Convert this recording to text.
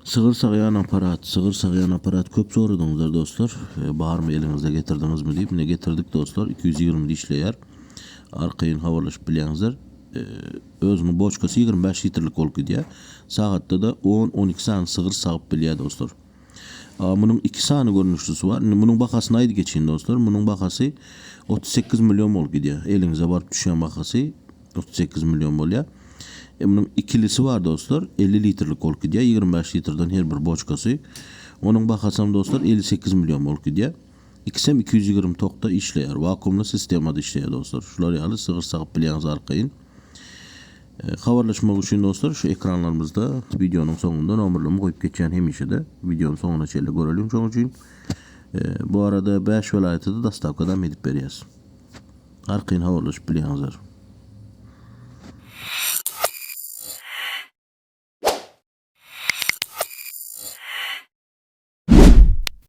Sygyr sagýan aparat, sygyr sagýan aparat köp soradyňyzlar dostlar. Barmy eliňizde getirdiňizmi diýip, ine getirdik dostlar. 220 işleýär. Arkaýyn habarlaşyp bilýäňizler. Özüniň boçkasy 25 litrlik bolup gidýär. Sagatda-da 10-12 sany sygyr sagyp bilýär dostlar. Munuň iki sany görnüşlisi bar. Indi munuň bahasyny aýdyp geçeýin dostlar. Munuň bahasy 38 million bolup gidýär. Eliňize baryp düşýän bahasy 38 million bolýar. E, munuň ikilisi bar dostlar. 50 litrlik bolup gidýär. 25 litrden her bir boçkasy. Onuň bahasam dostlar 58 million bolup gidýär. Ikisem 220 tokda işleýär. Wakuumly sistemada işleýär dostlar. Şular ýaly sygyr sagyp bilýäňiz arkaýyn. E, habarlaşmak üçin dostlar şu ekranlarymyzda wideonyň soňunda nomerlerimi goýup geçýän hemişe-de. Wideonyň soňuna çenli göreliň şoň üçin. E, bu arada 5 welaýata-da dostavkadam edip berýäs. Arkaýyn habarlaşyp bilýäňizler.